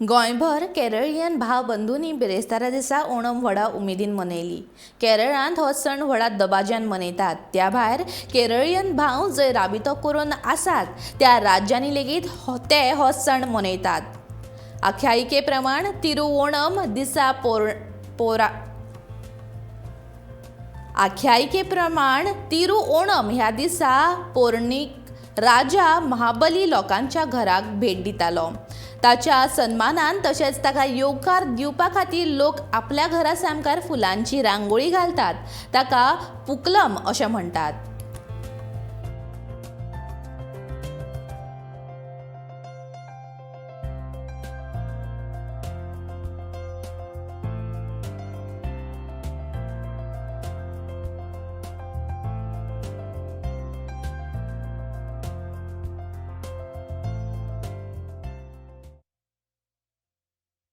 गोंयभर केरळीयन भाव बंधूंनी बिरेस्तारा दिसा ओणम व्हडा उमेदीन मनयली. केरळांत हो सण व्हडा दबाज्यान मनयतात. त्या भायर केरळीयन भाव जंय राबितो करून आसात त्या राज्यांनी लेगीत ते हो सण मनयतात. आख्यायिके प्रमाण तिरुओणम दिसा पोरा आख्यायिके प्रमाण तिरुओणम ह्या दिसा पौराणीक राजा महाबली लोकांच्या घराक भेट दितालो. ताच्या सन्मानान तशेंच ताका येवकार दिवपा खातीर लोक आपल्या घरा सामकार फुलांची रांगोळी घालतात. ताका पुकलम अशें म्हणटात.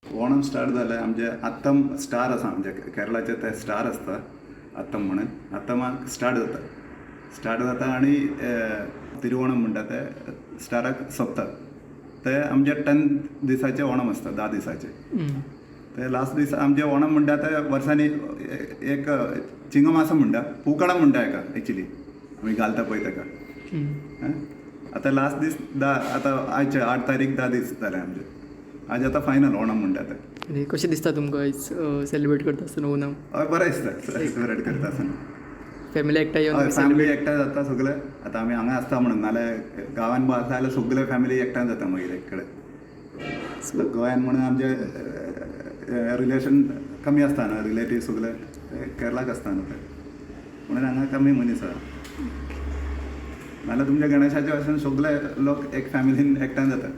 ओणम स्टार्ट जालें आमचे आत्तम स्टार आसा, आमच्या केरळाचे ते स्टार आसता आत्तम म्हणून, आत्तमाक स्टार्ट जाता, स्टार्ट जाता आनी तिरुओणम म्हणटा ते स्टाराक सोंपता. ते आमचे 10 दिसाचे ओणम आसता, 10 दिसाचे. ते लास्ट दीस आमचे ओणम म्हणटा ते वर्सांनी एक चिंगमासम म्हणटा, पूकळम म्हणटा एका, एक्चुली आमी घालता पळय ताका. आतां लास्ट दीस आतां आयचे 8 तारीख 10 दीस जाले आमचे, आज आतां फायनल ओणम म्हणटा ते. आनी कशें दिसता तुमकां आयज सेलिब्रेट करता आसतना ओणम? हय, बरें दिसता सेलिब्रेट करता आसतना. फॅमिली एकठांय येवन? हय, फॅमिली एकठांय जाता सगळे. आतां आमी हांगा आसता म्हणून, नाल्यार गांवान आसा जाल्यार सगळे फॅमिली एकठांय जाता मागीर एक कडेन. गोंयान म्हणून आमचे रिलेशन कमी आसता न्हू, रिलेटीव सगळे केरळाक आसता न्हू ते, म्हणून हांगा कमी मनीस आसा. नाल्यार तुमच्या गणेशाच्या वचून सगळे लोक एक फॅमिलीन एकठांय जाता.